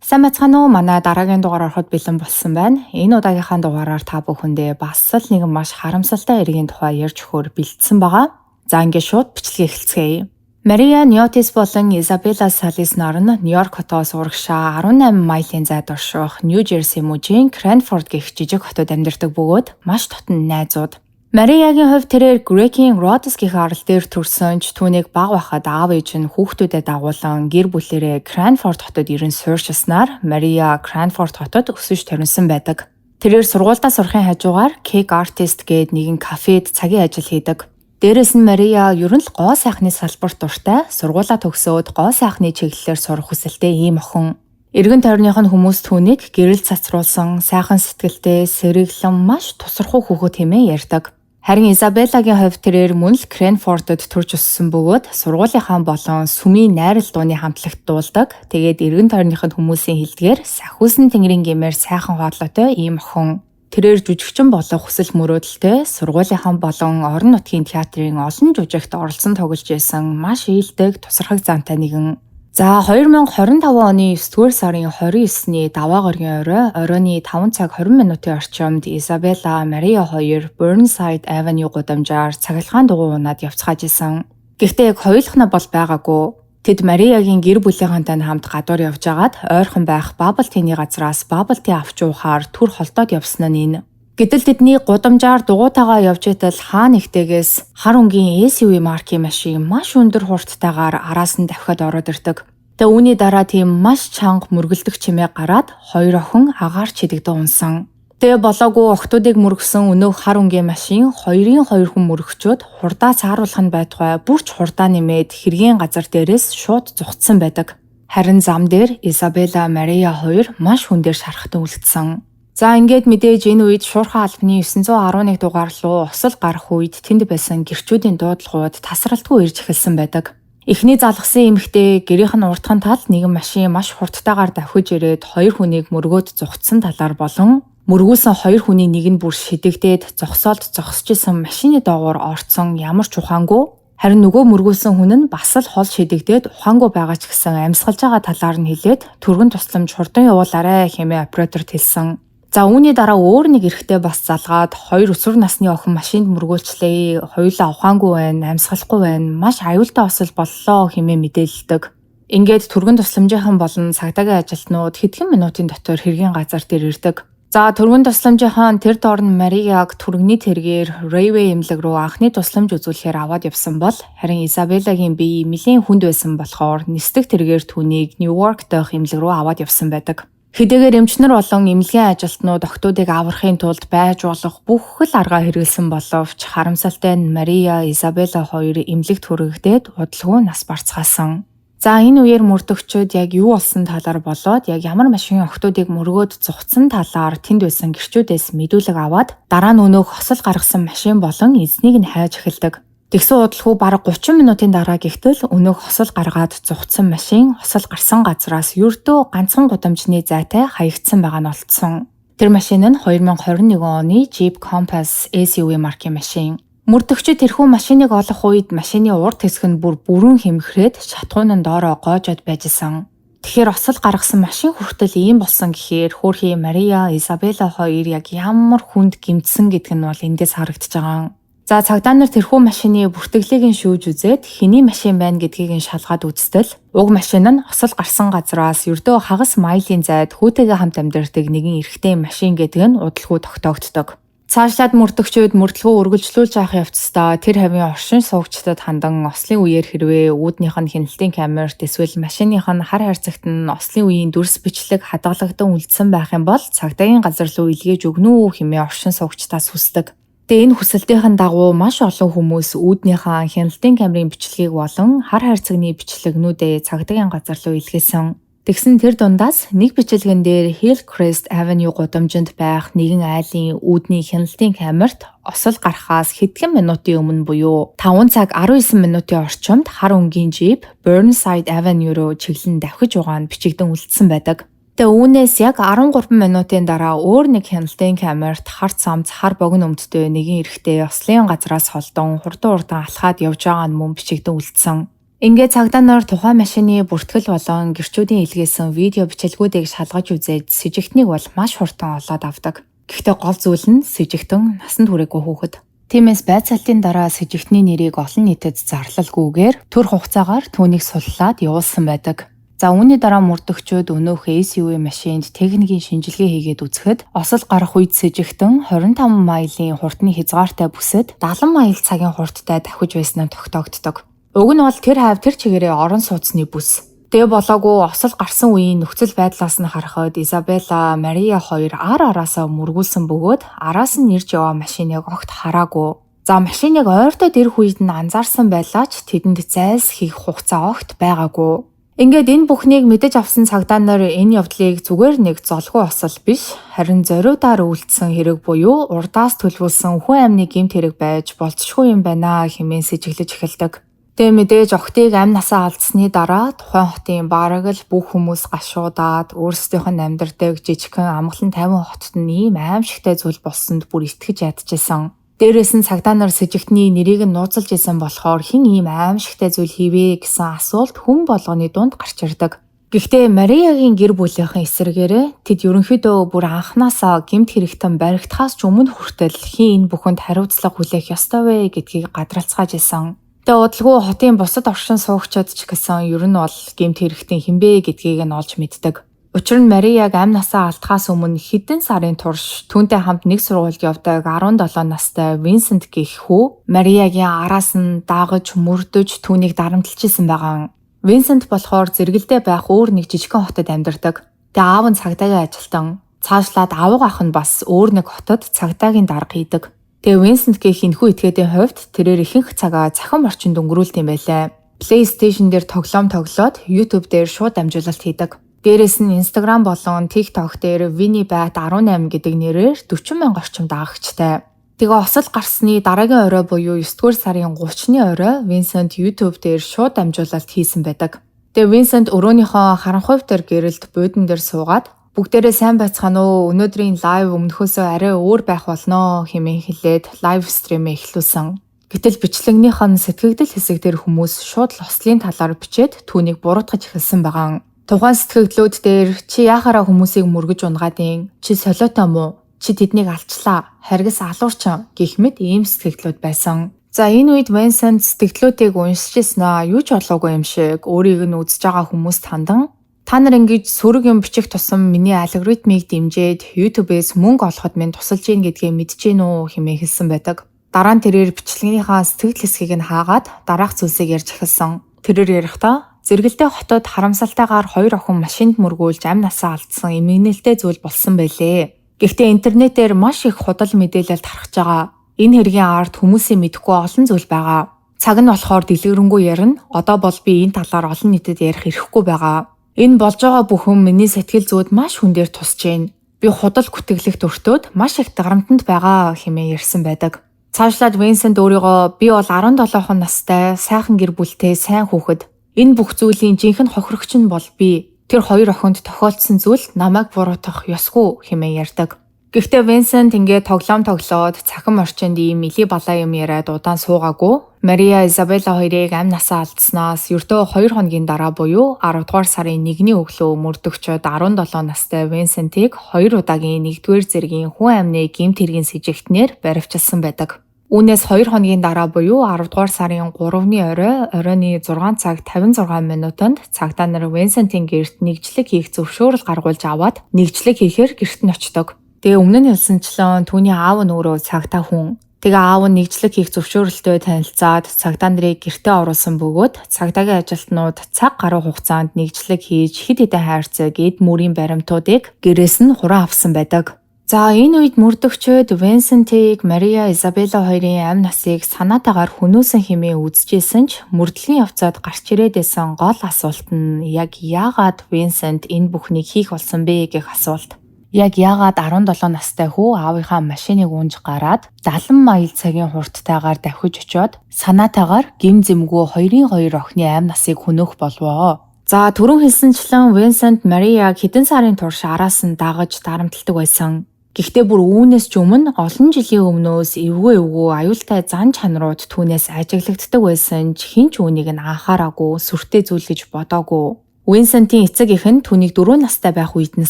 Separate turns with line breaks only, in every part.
Сайн байцгаана уу? Манай дараагийн дугаар ороход бэлэн болсон байна. Энэ удаагийнхаа дугаараар та бүхэндээ бас л нэгэн маш харамсалтай эргийн тухай ярьж өгөхөөр бэлдсэн байгаа. За, ингээд шууд бичлэгээ эхэлцгээе. Мария Ниотис болон Изабелла Салис нар нь Нью-Йорк хотоос урагшаа 18 майлын зайд орших Нью Жерси мужийн Крэнфорд гэх жижиг хотод амьдардаг бөгөөд маш дотно найзууд. Мариягийн хувьд тэрээр Грекийн Родос гэх арал дээр төрсөн ч түүнийг бага байхад аав ээж нь хүүхдүүдэд дагуулан гэр бүлээрээ Кранфорд хотод ирэн суурьшилснаар Мария Кранфорд хотод өсөж торинсон байдаг. Тэрээр сургуульдаа сурахын хажуугаар Cake Artist гээд нэгэн кафед цагийн ажил хийдэг. Дээрээс нь Мария ер нь л гоо сайхны салбарт дуртай, сургуулаа төгсөөд гоо сайхны чиглэлээр сурах хүсэлтэй ийм охин. Эргэн тойрных нь хүмүүс түүнийг гэрэл цацруулсан, сайхан сэтгэлтэй, сэргэлэн, маш тусархуу хүүхэд хэмээн ярьдаг. Харин Изабеллагийн хувьд тэрээр мөн л Крэнфордод төрж өссөн бөгөөд сургуулийнхаа болон сүмийн найрал дууны хамтлагт дуулдаг. Тэгээд эргэн тойрных нь хүмүүсийн хэлдгээр сахиусан тэнгэрийн гэмээр сайхан хоолойтой ийм охин. Тэрээр жүжигчин болох хүсэл мөрөөдөлтэй, сургуулийнхаа болон орон нутгийн театрын олон жүжигт оролцсон тоглож байсан маш ээлдэг, тусархаг зантай нэгэн. За, 2025 оны 9-р сарын 29-ний даваа гарагийн орой оройн 5 цаг 20 минутын орчимд Изабелла, Мария хоёр Burnside Avenue гудамжаар цахилгаан дугуй унаад явцгааж исэн. Гэхдээ яг хоёулахна бол байгаагүй. Тэд Мариягийн гэр бүлийнхэнтэй хамт гадуур явж байгаад ойрхон байх Bubble Tea-ний газраас Bubble Tea авч уухаар түр холдоод явсан нь энэ. Гэтэл тэдний гудамжаар дугуйтайгаа явж байтал хаа нэгтээс хар өнгийн SUV маркийн машин маш өндөр хурдтайгаар араас нь давхиад ороод ирдэг. Тэгээ үүний дараа тийм маш чанга мөргөлдөх чимээ гараад хоёр охин агаарч шидэгдэн унсан. Тэгээ болоогүй охидыг мөргөсөн өнөөх хар өнгийн машин хоёрын хоёр хүн мөргөчөөд хурдаа сааруулах нь байтугай бүр ч хурдаа нэмээд хэргийн газар дээрээс шууд зугтсан байдаг. Харин зам дээр Изабелла, Мария хоёр маш хүндээр шархтан үлдсэн. За, ингээд мэдээж энэ үед шуурхай албаны 911 дугаар руу осол гарах үед тэнд байсан гэрчүүдийн дуудлагууд тасралтгүй ирж эхэлсэн байдаг. Эхний залгасан эмэгтэй гэрийнх нь урдхан талд нэгэн машин маш хурдтайгаар давхиж ирээд хоёр хүнийг мөргөөд зугтсан талаар болон мөргүүлсэн хоёр хүний нэг нь бүр шидэгдээд зогсоолд зогсож исэн машины доогуур орцсон, ямар ч ухаангүй, харин нөгөө мөргүүлсэн хүн нь бас л хол шидэгдээд ухаангүй байгаа ч гэсэн амьсгалж байгаа талаар нь хэлээд түргэн тусламж хурдан явуулаарай хэмээн операторт хэлсэн. За, үүний дараа өөр нэг эрэгтэй бас залгаад хоёр өсвөр насны охин машинд мөргүүлчлээ. Хоёулаа ухаангүй байна, амьсгалахгүй байна. Маш аюултай осол боллоо хэмээн мэдээлдэг. Ингээд түргэн тусламжийнхан болон цагдаагийн ажилтнууд хэдхэн минутын дотор хэргийн газар дээр ирдэг. За, түргэн тусламжийнхан тэр дор нь Марияг түргэний тэргээр Railway эмнэлэг рүү анхны тусламж үзүүлэхээр аваад явсан бол харин Изабеллагийн бие нэлээн хүнд байсан болохоор нисдэг тэргээр түүнийг Нью-Йорк дахь эмнэлэг рүү аваад явсан байдаг. Хэдийгээр эмч нар болон эмнэлгийн ажилтнууд охидыг аврахын тулд байж болох бүх л аргаа хэрэглэсэн боловч харамсалтай нь Мария, Изабелла хоёр эмнэлэгт хүргэгдээд удалгүй нас барцгаасан. За, энэ үеэр мөрдөгчид яг юу болсон талаар болоод яг ямар машин охидыг мөргөөд зугтсан талаар тэнд байсан гэрчүүдээс мэдүүлэг аваад дараа нь өнөөх осол гаргасан машин болон эзнийг нь хайж эхэлдэг. Тэгсэн удалгүй бараг 30 минутын дараа гэхтэл өнөөх осол гаргаад зугтсан машин осол гарсан газраас ердөө ганцхан гудамжны зайтай хаягдсан байгаа нь олдсон. Тэр машин нь 2021 оны Jeep Compass SUV маркийн машин. Мөрдөгчид тэрхүү машиныг олох үед машины урд хэсэг нь бүр бүрэн хэмхрээд шатахуун нь доороо гоожоод байжсэн. Тэгэхээр осол гаргасан машин хүртэл ийм болсон гэхээр хөөрхий Мария, Изабелла хоёр яг ямар хүнд гэмтсэн гэдг нь бол эндээс харагдаж байгаа. За, цагдаа нар тэрхүү машины бүртгэлийг нь шүүж үзээд хэний машин байна гэдгийг нь шалгаад үзтэл уг машин нь осол гарсан газраас ердөө хагас майлын зайд хүүтэйгээ хамт амьдардаг нэгэн эрэгтэй машин гэдэг нь удалгүй тогтоогддог. Цаашлаад мөрдөгчид мөрдлөгөө үргэлжлүүлж явах явцдаа тэр хавийн оршин суугчдад хандан ослын үеэр хэрвээ үүднийх нь хяналтын камерт эсвэл машиных нь хар хайрцагт нь ослын үеийн дүрс бичлэг хадгалагдан үлдсэн байх юм бол цагдаагийн газар руу илгээж өгнө үү хэмээн оршин суугчдаас хүсдэг. Тэгээ энэ хүсэлтийн дагуу маш олон хүмүүс үүднийхээ хяналтын камерын бичлэгийг болон хар хайрцагны бичлэгнүүдээ цагдаагийн газар руу илгээсэн. Тэгсэн тэр дундаас нэг бичлэгэн дээр Hillcrest Avenue гудамжинд байх нэгэн айлын үүдний хяналтын камерт осол гарахаас хэдхэн минутын өмнө буюу 5 цаг 19 минутын орчимд хар өнгийн Jeep Burnside Avenue руу чиглэн давхиж байгаа нь бичигдэн үлдсэн байдаг. Тэгээ үүнээс яг 13 минутын дараа өөр нэг хяналтын камерт хар цамц, хар богино өмдтэй нэгэн эрэгтэй ослын газраас холдон хурдан хурдан алхаад явж байгаа нь мөн бичигдэн үлдсэн. Ингээд цагдаа нар тухайн машины бүртгэл болон гэрчүүдийн илгээсэн видео бичлэгүүдийг шалгаж үзээд сэжигтнийг бол маш хурдан олоод авдаг. Гэхдээ гол зүйл нь сэжигтэн насанд хүрээгүй хүүхэд. Тиймээс байцаалтын дараа сэжигтний нэрийг олон нийтэд зарлалгүйгээр түр хугацаагаар түүнийг суллаад явуулсан байдаг. За, үүний дараа мөрдөгчүүд өнөөх SUV машинд техникийн шинжилгээ хийгээд үзэхэд осол гарах үед сэжигтэн 25 майлын хурдны хязгаартай бүсэд 70 майл цагийн хурдтай давхиж байсан нь тогтоогддог. Уг нь бол тэр хавь тэр чигээрээ орон сууцны бүс. Тэгээ болоогүй осол гарсан үеийн нөхцөл байдлаас нь харахад Изабелла, Мария хоёр ар араасаа мөргүүлсэн бөгөөд араас нь ирж яваа машиныг огт хараагүй. За, машиныг ойртоод ирэх үед нь анзаарсан байлаа ч тэдэнд зайлсхийх хугацаа огт байгаагүй. Ингээд энэ бүхнийг мэдэж авсан цагдаа нар энэ явдлыг зүгээр нэг золгүй осол биш, харин зориудаар үйлдсэн хэрэг буюу урдаас төлөвлөсөн хүн амны гэмт хэрэг байж болзошгүй юм байна хэмээн сэжиглэж эхэлдэг. Тэгээ мэдээж охидыг амь насаа алдсны дараа тухайн хотын бараг л бүх хүмүүс гашуудаад, өөрсдийнх нь амьдардаг жижигхэн амгалан тайван хотод нь ийм аймшигтай зүйл болсонд бүр итгэж ядчихсан. Дээрээс нь цагдаа нар сэжигтний нэрийг нь нууцлаж исэн болохоор хэн ийм аймшигтай зүйл хийвэ гэсэн асуулт хүн болгоны дунд гарч ирдэг. Гэхдээ Мариягийн гэр бүлийнхэн эсрэгээрээ тэд ерөнхийдөө бүр анхнаасаа гэмт хэрэгтэн баригдахаас ч өмнө хүртэл хэн энэ бүхэнд хариуцлага хүлээх ёстой вэ гэдгийг гадралцгааж исэн. Тэгээ удалгүй хотын бусад оршин суугчид ч гэсэн ер нь бол гэмт хэрэгтэн хэн бэ гэдгийг нь олж мэддэг. Учир нь Марияг амь насаа алдахаас өмнө хэдэн сарын турш түүнтэй хамт нэг сургуульд явдаг 17 настай Винсент гэх хүү Мариягийн араас нь дагаж, мөрдөж, түүнийг дарамтлаж исэн байгаа. Винсент болохоор зэрэгэлдээ байх өөр нэг жижигхэн хотод амьдардаг. Тэгээ аав нь цагдаагийн ажилтан. Цаашлаад авга ах нь бас өөр нэг хотод цагдаагийн дарга хийдэг. Тэгээ Винсент гэх энэхүү этгээдийн хувьд тэрээр ихэнх цагаа цахим орчинд өнгөрүүлдэг юм байлаа. PlayStation дээр тоглоом тоглоод, YouTube дээр шууд дамжуулалт хийдэг. Дээрээс нь Instagram болон TikTok дээр Winnie Bat 18 гэдэг нэрээр 40 мянга орчим дагагчтай. Тэгээ осол гарсны дараагийн орой буюу 9 дугаар сарын 30-ны орой Vincent YouTube дээр шууд дамжуулалт хийсэн байдаг. Тэгээ Vincent өрөөнийхөө харанхуй дээр гэрэлд буудан дээр суугаад, "Бүгдээрээ сайн байцгаана уу? Өнөөдрийн live өмнөхөөсөө арай өөр байх болно" хэмээн хэлээд live stream ээ эхлүүлсэн. Гэтэл бичлэгнийх нь сэтгэгдэл хэсэг дээр хүмүүс шууд л ослын талаар бичээд түүнийг буруутгаж эхэлсэн байгаа. Тухайн сэтгэгдлүүд дээр "Чи яахаараа хүмүүсийг мөргөж унагаадын? Чи солиотой мүү? Чи тэднийг алчлаа. Харгас алуурчин" гэх мэт ийм сэтгэгдлүүд байсан. За, энэ үед Vincent сэтгэгдлүүдийг уншиж ирсэн аа, юу ч болоогүй юм шиг өөрийг нь үзэж байгаа хүмүүст хандан, "Та нар ингэж сөрөг юм бичих тусам миний алгоритмыг дэмжиж, YouTube-ээс мөнгө олоход минь тусалж гин гэдгээ мэдэж гин үү" хэмээн хэлсэн байдаг. Дараа нь тэрээр бичлэгнийхаа сэтгэгдэл хэсгийг нь хаагаад дараах зүйлсийг ярьж эхэлсэн. Тэрээр ярихдаа зэрэгэлдээ хотод харамсалтайгаар хоёр охин машинд мөргүүлж амь насаа алдсан эмгэнэлтэй зүйл болсон байлээ. Гэхдээ интернетээр маш их худал мэдээлэл тархаж байгаа. Энэ хэргийн ард хүмүүсийн мэдэхгүй олон зүйл байгаа. Цаг нь болохоор дэлгэрэнгүй ярина. Одоо бол би энэ талаар олон нийтэд ярих эрхгүй байгаа. Энэ болж байгаа бүхэн миний сэтгэл зүйд маш хүндээр тусч байна. Би худал гүтгэлэгт өртөөд маш их дарамтанд байгаа" хэмээн ярьсан байдаг. Цаашлаад Винсент өөрийгөө "Би бол 17 настай, сайхан гэр бүлтэй сайн хүүхэд. Энэ бүх зүйлийн жинхэнэ хохирогч нь бол би. Тэр хоёр охинд тохиолдсон зүйл намайг буруутгах ёсгүй" хэмээн ярьдаг. Гэхдээ Винсент ингээд тоглоом тоглоод, цахим орчинд ийм илий балаа юм яриад удаан суугаагүй. Мария, Изабелла хоёрыг амь насаа алдсанаас ердөө 2 хоногийн дараа буюу 10 дугаар сарын 1-ний өглөө мөрдөгчид 17 настай Винсентийг хоёр удаагийн 1-р зэргийн хүн амны гэмт хэргийн сэжигтнээр баривчилсан байдаг. Үүнээс 2 хоногийн дараа буюу 10 дугаар сарын 3-ны орой оройн 6 цаг 56 минутанд цагдаа нар Винсентийн гэрт нэгжлэг хийх зөвшөөрөл гаргуулж аваад нэгжлэг хийхээр гэрт нь очдог. Тэгээ өмнө нь хэлсэнчлэн түүний аав нь өөрөө цагдаа хүн. Тэгээ аав нь нэгжлэг хийх зөвшөөрөлтөй танилцаад цагдаа нарыг гэртээ оруулсан бөгөөд цагдаагийн ажилтнууд цаг гаруй хугацаанд нэгжлэг хийж, хэд хэдэн хайрцаг, эд мөрийн баримтуудыг гэрээс нь хураан авсан байдаг. За, энэ үед мөрдөгчид Винсентийг, Мария, Изабелла хоёрын амь насыг санаатаагаар хөнөөсөн хэмээн үзэжсэн ч мөрдлийн явцад гарч ирээд байсан гол асуулт нь яг яагаад Винсент энэ бүхнийг хийх болсон бэ гэх асуулт. Яг яагаад 17 настай хүү аавынхаа машиныг унаж гараад 70 майл цагийн хурдтайгаар давхиж очиод санаатаагаар гэм зэмгүй хоёрын хоёр охины амь насыг хөнөөх болвоо? За, түрүүн хэлсэнчлэн Винсент Марияг хэдэн сарын турш араас нь дагаж дарамталдаг байсан. Гэхдээ бүр үүнээс ч өмнө олон жилийн өмнөөс эвгүй эвгүй аюултай зан чанарууд түүнээс ажиглагддаг байсан ч хэн ч үүнийг нь анхаараагүй, сүртэй зүйл гэж бодоогүй. Винсентийн эцэг эх нь түүнийг 4 настай байх үед нь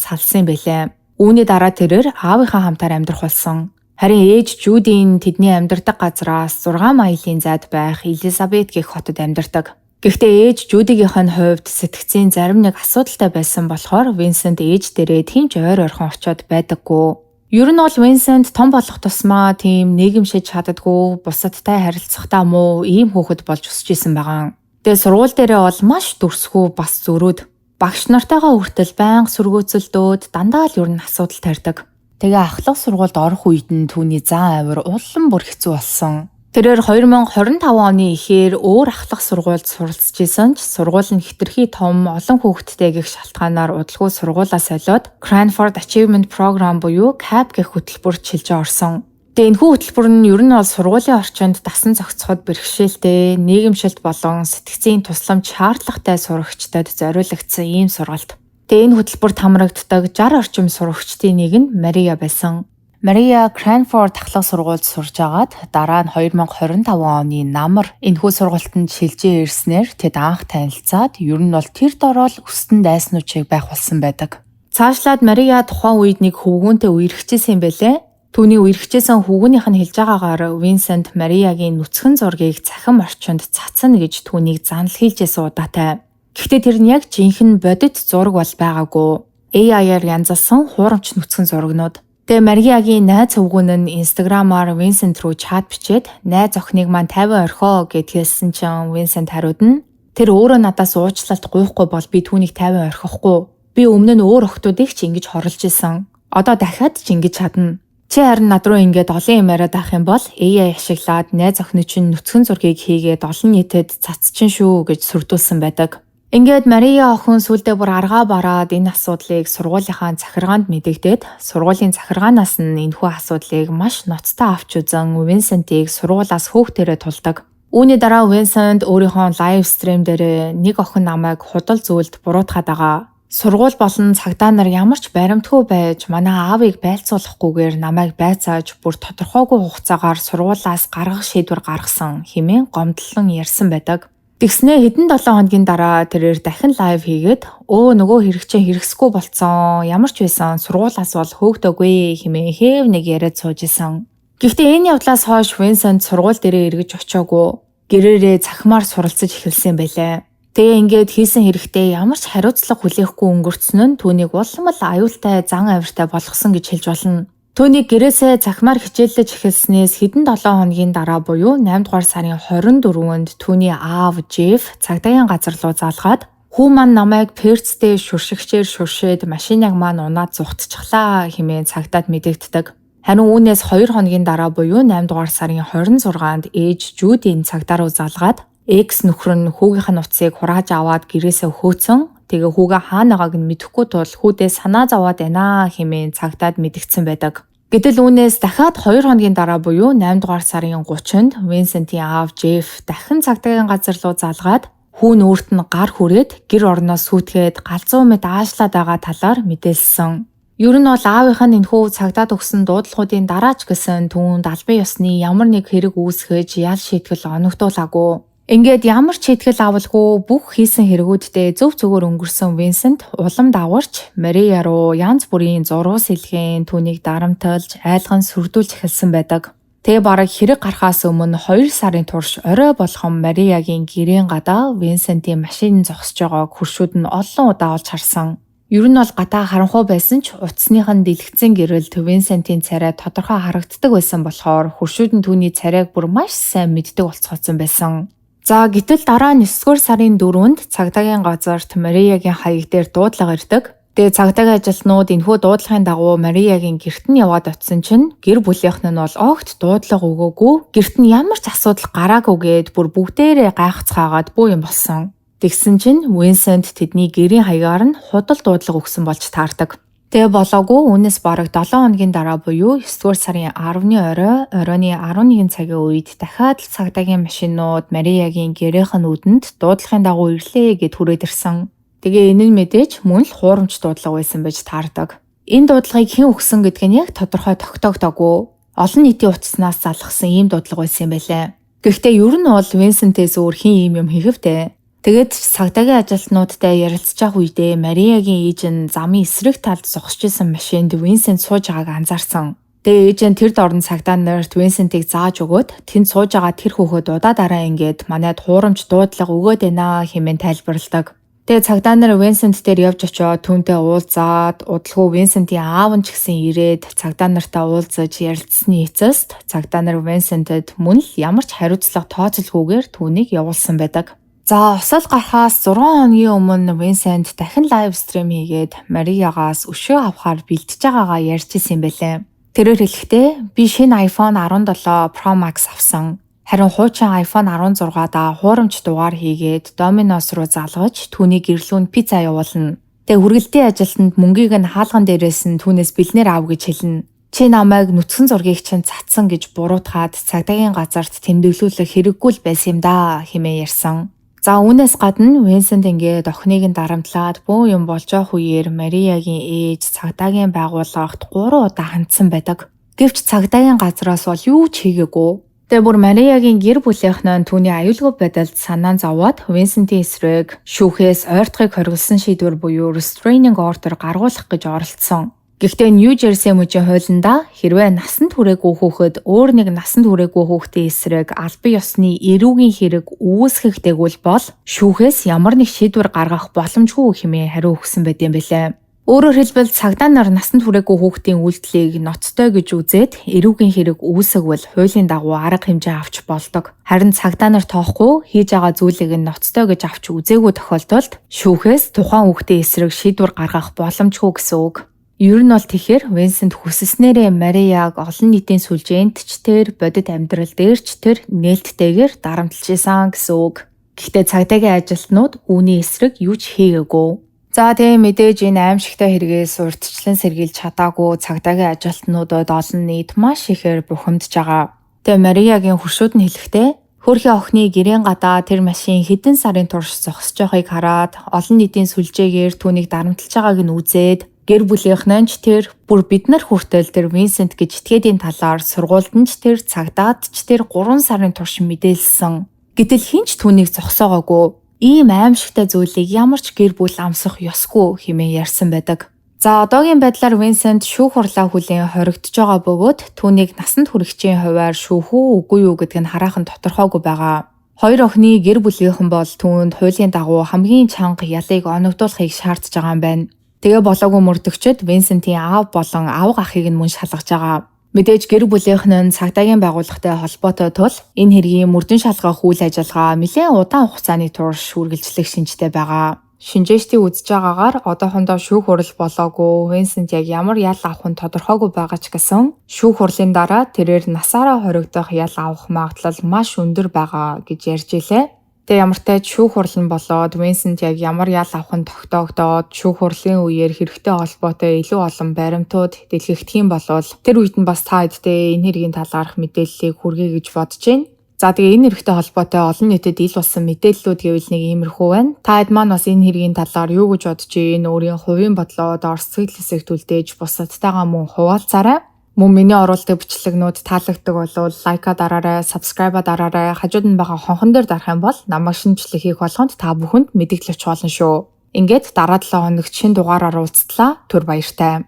салсан юм байлээ. Үүний дараа тэрээр аавынхаа хамтаар амьдрах болсон. Харин ээж Жудийн тэдний амьдардаг газраас 6 майлын зайд байх Элизабет гэх хотод амьдардаг. Гэхдээ ээж Жудигийнх нь хувьд сэтгэцийн зарим нэг асуудалтай байсан болохоор Винсент ээж дээрээ тийм ч ойр ойрхон очиод байдаггүй. Ер нь бол Винсент том болох тусмаа тийм нийгэмшиж чаддаггүй, бусадтай харилцахдаа муу ийм хүүхэд болж өсөж исэн байгаа. Тэгээ сургууль дээрээ бол маш дүрсгүй, бас зөрүүд. Багш нартайгаа хүртэл байнга сөргөөцөлдөөд дандаа л ер нь асуудал тарьдаг. Тэгээ ахлах сургуульд орох үед нь түүний зан авир улам бүр хэцүү болсон. Тэрээр 2025 оны эхээр өөр ахлах сургуульд суралцж исэн ч сургууль нь хэтэрхий том, олон хүүхэдтэй гэх шалтгаанаар удалгүй сургуулаа солиод Cranford Achievement Program буюу CAP гэх хөтөлбөрт шилжиж орсон. Тэгээ энэхүү хөтөлбөр нь ер нь бол сургуулийн орчинд дасан зохицоход бэрхшээлтэй, нийгэмшилт болон сэтгэцийн тусламж шаардлагатай сурагчдад зориулагдсан ийм сургалт. Тэгээ энэ хөтөлбөрт хамрагддаг 60 орчим сурагчдын нэг нь Мария байсан. Мария Cranford ахлах сургуульд сурж байгаад дараа нь 2025 оны намар энэхүү сургалтанд шилжээ ирснээр тэд анх танилцаад ер нь бол тэр дороо л өстөн дайснууд шиг байх болсон байдаг. Цаашлаад Мария тухайн үед нэг хөвгүүнтэй үерхчихсэн юм байлээ. Түүний үерхчихсэн хөвгүүнийх нь хэлж байгаагаар Винсент Мариягийн нүцгэн зургийг цахим орчинд цацна гэж түүнийг занал хийлжсэн удаатай. Гэхдээ тэр нь яг жинхэнэ бодит зураг бол байгаагүй. AI-аар янзалсан хуурамч нүцгэн зурагнууд. Тэгээ Мариягийн найз хөвгүүн нь Instagram-аар Винсент рүү чат бичээд найз охиныг маань 50 орхио гэд хэлсэн чинь Винсент хариуд нь тэр өөрөө надаас уучлалт гуйхгүй бол би түүнийг 50 орхихгүй. Би өмнө нь өөр охтуудыг ч ингэж хорлож исэн. Одоо дахиад ч ингэж чадна. Чи харин над руу ингээд олон юм яриад авах юм бол AI ашиглаад найз охины чинь нүцгэн зургийг хийгээд олон нийтэд цацчин шүү гэж сүрдүүлсэн байдаг. Ингээд Мария охин сүүлдээ бүр аргаа бараад энэ асуудлыг сургуулийнхаа захиргаанд мэдэгдээд сургуулийн захиргаанаас нь энэхүү асуудлыг маш ноцтой авч үзэн Винсентийг сургуулиас хөөхтөрөө тулдаг. Үүний дараа Винсент өөрийнхөө live stream дээр нэг охин намайг худал зүйлд буруутгаад байгаа. Сургууль болон цагдаа нар ямар ч баримтгүй байж манай аавыг байлцуулахгүйгээр намайг байцааж бүр тодорхойгүй хугацаагаар сургуулиас гаргах шийдвэр гаргасан хэмээн гомдлон ярьсан байдаг. Тэгснээ хэдэн 7 хоногийн дараа тэрээр дахин live хийгээд өө нөгөө хэрэгчээ хэрэгсэхгүй болцсон, ямар ч байсан сургуулиас бол хөөгдөөгүй хэмээн хэв нэг яриад сууж исэн. Гэхдээ энэ явдлаас хойш Винсент сургууль дээрээ эргэж очиагүй. Гэрээрээ цахимаар суралцаж эхэлсэн байлээ. Тэгээ ингээд хийсэн хэрэгтээ ямар ч хариуцлага хүлээхгүй өнгөрцөн нь түүнийг улам л аюултай зан авиртай болгосон гэж хэлж болно. Түүнийг гэрээсээ цахимаар хичээллэж эхэлснээс хэдэн 7 хоногийн дараа буюу 8 дугаар сарын 24-нд түүний аав Джеф цагдаагийн газар руу залгаад хүү маань намайг перцтэй шүршигчээр шүршээд машиныг маань унаад зугтчихлаа хэмээн цагдаад мэдэгддэг. Харин үүнээс 2 хоногийн дараа буюу 8 дугаар сарын 26-нд ээж Жудийн цагдаа руу залгаад экс нөхөр нь хүүгийнх нь утсыг хурааж аваад гэрээсээ хөөцөн тэгээ хүүгээ хаанагааг нь мэдэхгүй тул хүүдээ санаа зовоод байна хэмээн цагдаад мэдэгдсэн байдаг. Гэтэл үүнээс дахиад 2 хоногийн дараа буюу 8 дугаар сарын 30-нд Винсентийн аав Джеф дахин цагдаагийн газар руу залгаад хүү нь өөрт нь гар хүрээд гэр орноо сүйтгээд галзуу мэт аашлаад байгаа талаар мэдээлсэн. Ер нь бол аавынх нь энэхүү цагдаад өгсөн дуудлагуудын дараа ч гэсэн түүнд албан ёсны ямар нэг хэрэг үүсгэж ял шийтгэл оногдуулаагүй. Ингээд ямар ч шийтгэл авалгүй бүх хийсэн хэрэгүүддээ зөв зүгээр өнгөрсөн Винсент улам дагаварч Мария руу янз бүрийн зуруу сэлгээн түүнийг дарамталж айлган сүрдүүлж эхэлсэн байдаг. Тэгээ бараг хэрэг гарахаас өмнө 2 сарын турш орой болгон Мариягийн гэрийн гадаа Винсентийн машин зогсож байгааг хөршүүд нь олон удаа олж харсан. Ер нь бол гадаа харанхуй байсан ч утасных нь дэлгэцэн гэрэлт Винсентийн царай тодорхой харагддаг байсан болохоор хөршүүд нь түүний царайг бүр маш сайн мэддэг болцгооцсон байсан. За гэтэл дараа нь 9-р сарын 4-нд цагдаагийн газарт Мариягийн хаяг дээр дуудлага ирдэг. Тэгээ цагдаагийн ажилтнууд энэхүү дуудлагын дагуу Мариягийн гэрт нь яваад очисон чинь гэр бүлийнх нь бол огт дуудлага өгөөгүй, гэрт нь ямар ч асуудал гараагүй гээд бүр бүгдээрээ гайхацгаагаад бүү юм болсон. Тэгсэн чинь Винсент тэдний гэрийн хаягаар нь худал дуудлага өгсөн болж таардаг. Тэгээ болоогүй үүнээс бараг 7 хоногийн дараа буюу 9-р сарын 10-ны орой, оройн 11 цагийн үед дахиад л цагдаагийн машинууд Мариягийн гэрийнх нь үүдэнд дуудлагын дагуу ирлээ гэд хүрээд ирсэн. Тэгээ энэ нь мэдээж мөн л хуурамч дуудлага байсан байж таардаг. Энэ дуудлагыг хэн өгсөн гэдг нь яг тодорхой тогтоогдоогүй. Олон нийтийн утаснаас залгасан ийм дуудлага байсан юм байлээ. Гэхдээ ер нь бол Винсентээс өөр хэн ийм юм хийх вэ? Тэгээд ч цагдаагийн ажилтнуудтай ярилцж байгаа үедээ Мариягийн ээж нь замын эсрэг талд зогсож исэн машинд Винсент сууж байгааг анзаарсан. Тэгээ ээж нь тэр дорн цагдаа нарт Винсентийг зааж өгөөд тэнд сууж байгаа тэр хүүхэд удаа дараа ингээд манайд хуурамч дуудлага өгөөд байна хэмээн тайлбарладаг. Тэгээ цагдаа нар Винсент дээр явж очиод түүнтэй уулзаад, удалгүй Винсентийн аав нь ч гэсэн ирээд цагдаа нартай уулзаж ярилцсаны эцэст цагдаа нар Винсентэд мөн л ямар ч хариуцлага тооцолгүйгээр түүнийг явуулсан байдаг. За, осол гарахаас 6 хоногийн өмнө Винсент дахин live stream хийгээд Мариягаас өшөө авахар бэлтэж байгаагаа ярьж исэн юм байлээ. Тэрээр хэлэхдээ би шинэ iPhone 17 Pro Max авсан. Харин хуучин iPhone 16-даа хуурамч дугаар хийгээд Domino's руу залгаж түүний гэрлүүнд пицца явуулна. Тэгээ хүргэлтийн ажилтнанд мөнгийг нь хаалган дээрээс нь түүнээс бэлнээр ав гэж хэлнэ. Чи намайг нүцгэн зургийг чинь цацсан гэж буруутгаад цагдаагийн газарт тэмдэглүүлэх хэрэггүй л байсан юм да хэмээн ярьсан. За, үүнээс гадна Винсент ингээд охиныг нь дарамтлаад бөөн юм болж явах үеэр Мариягийн ээж цагдаагийн байгууллагт 3 удаа хандсан байдаг. Гэвч цагдаагийн газраас бол юу ч хийгээгүй. Тэгээ бүр Мариягийн гэр бүлийнх нь түүний аюулгүй байдалд санаа зовоод Винсентийн эсрэг шүүхээс ойртохыг хориглосон шийдвэр буюу restraining order гаргуулах гэж оролдсон. Гэхдээ Нью Жерси мужийн хуулиндаа хэрвээ насанд хүрээгүй хүүхэд өөр нэг насанд хүрээгүй хүүхдийн эсрэг албан ёсны эрүүгийн хэрэг үүсгэхдээ бол шүүхээс ямар нэг шийдвэр гаргах боломжгүй хэмээн хариу өгсөн байт юм билээ. Өөрөөр хэлбэл, цагдаа нар насанд хүрээгүй хүүхдийн үйлдэлийг ноцтой гэж үзээд эрүүгийн хэрэг үүсгэвэл хуулийн дагуу арга хэмжээ авч болдог. Харин цагдаа нар тоохгүй хийж байгаа зүйлийг нь ноцтой гэж авч үзээгүй тохиолдолд шүүхээс тухайн хүүхдийн эсрэг шийдвэр гаргах боломжгүй гэсэн үг. Ер нь бол тэгэхээр Винсент хүсэлснээрээ Марияг олон нийтийн сүлжээнд ч тэр, бодит амьдрал дээр ч тэр нээлттэйгээр дарамтлж исэн гэсэн үг. Гэхдээ цагдаагийн ажилтнууд үүний эсрэг юу ч хийгээгүй. За, тийм, мэдээж энэ аймшигтай хэрэгээс урьдчилан сэргийлж чадаагүй цагдаагийн ажилтнуудад олон нийт маш ихээр бухимдж байгаа. Тэгээ Мариягийн хөршүүд нь хэлэхдээ хөөрхий охины гэрийн гадаа тэр машин хэдэн сарын турш зогсож байгааг хараад, олон нийтийн сүлжээгээр түүнийг дарамтлж байгааг нь үзээд, гэр бүлийнх нь ч тэр, бүр бид нар хүртэл тэр Винсент гэж этгээдийн талаар сургуульд нь ч тэр, цагдаад ч тэр 3 сарын турш мэдээлсэн. Гэтэл хэн ч түүнийг зогсоогоогүй. Ийм аймшигтай зүйлийг ямар ч гэр бүл амсах ёсгүй хэмээн ярьсан байдаг. За, одоогийн байдлаар Винсент шүүх хурлаа хүлээн хоригдож байгаа бөгөөд түүнийг насанд хүрэгчийн хувиар шүүх үү, үгүй юу гэдг нь хараахан тодорхойгүй байгаа. Хоёр охины гэр бүлийнхэн бол түүнд хуулийн дагуу хамгийн чанга ялыг оногдуулахыг шаардж байгаа юм байна. Тэгээ болоогүй мөрдөгчид Винсентийн аав болон авга ахыг нь мөн шалгаж байгаа. Мэдээж гэр бүлийнх нь цагдаагийн байгууллагатай холбоотой тул энэ хэргийн мөрдөн шалгах үйл ажиллагаа нэлээн удаан хугацааны турш үргэлжлэх шинжтэй байгаа. Шинжээчдийн үзэж байгаагаар одоохондоо шүүх хурал болоогүй, Винсент яг ямар ял авах нь тодорхойгүй байгаа ч гэсэн шүүх хурлын дараа тэрээр насаараа хоригдох ял авах магадлал маш өндөр байгаа гэж ярьж билээ. Тэгээ ямар ч тач шүүх хурал нь болоод Винсент яг ямар ял авах нь тогтоогдоод, шүүх хурлын үеэр хэрэгтэй холбоотой илүү олон баримтууд дэлгэгдэх юм бол тэр үед нь бас та хэдтэй энэ хэргийн талаарх мэдээллийг хүргэе гэж бодож байна. За, тэгээ энэ хэрэгтэй холбоотой олон нийтэд ил болсон мэдээллүүд гэвэл нэг иймэрхүү байна. Та хэд маань бас энэ хэргийн талаар юу гэж бодож байна? Өөрийн хувийн бодлоо доор сэтгэл хэсэгт үлдээж бусадтайгаа мөн хуваалцаарай. Мөн миний оруулдаг бичлэгнүүд таалагддаг бол like аа дараарай, subscribe дараарай. Хажууд нь байгаа хонхон дээр дарах юм бол намайг шинэ бичлэг хийх болгонд та бүхэнд мэдэгдэл очих болно шүү. Ингээд дараа 7 хоногт шинэ дугаараар уулзтлаа. Түр баяртай.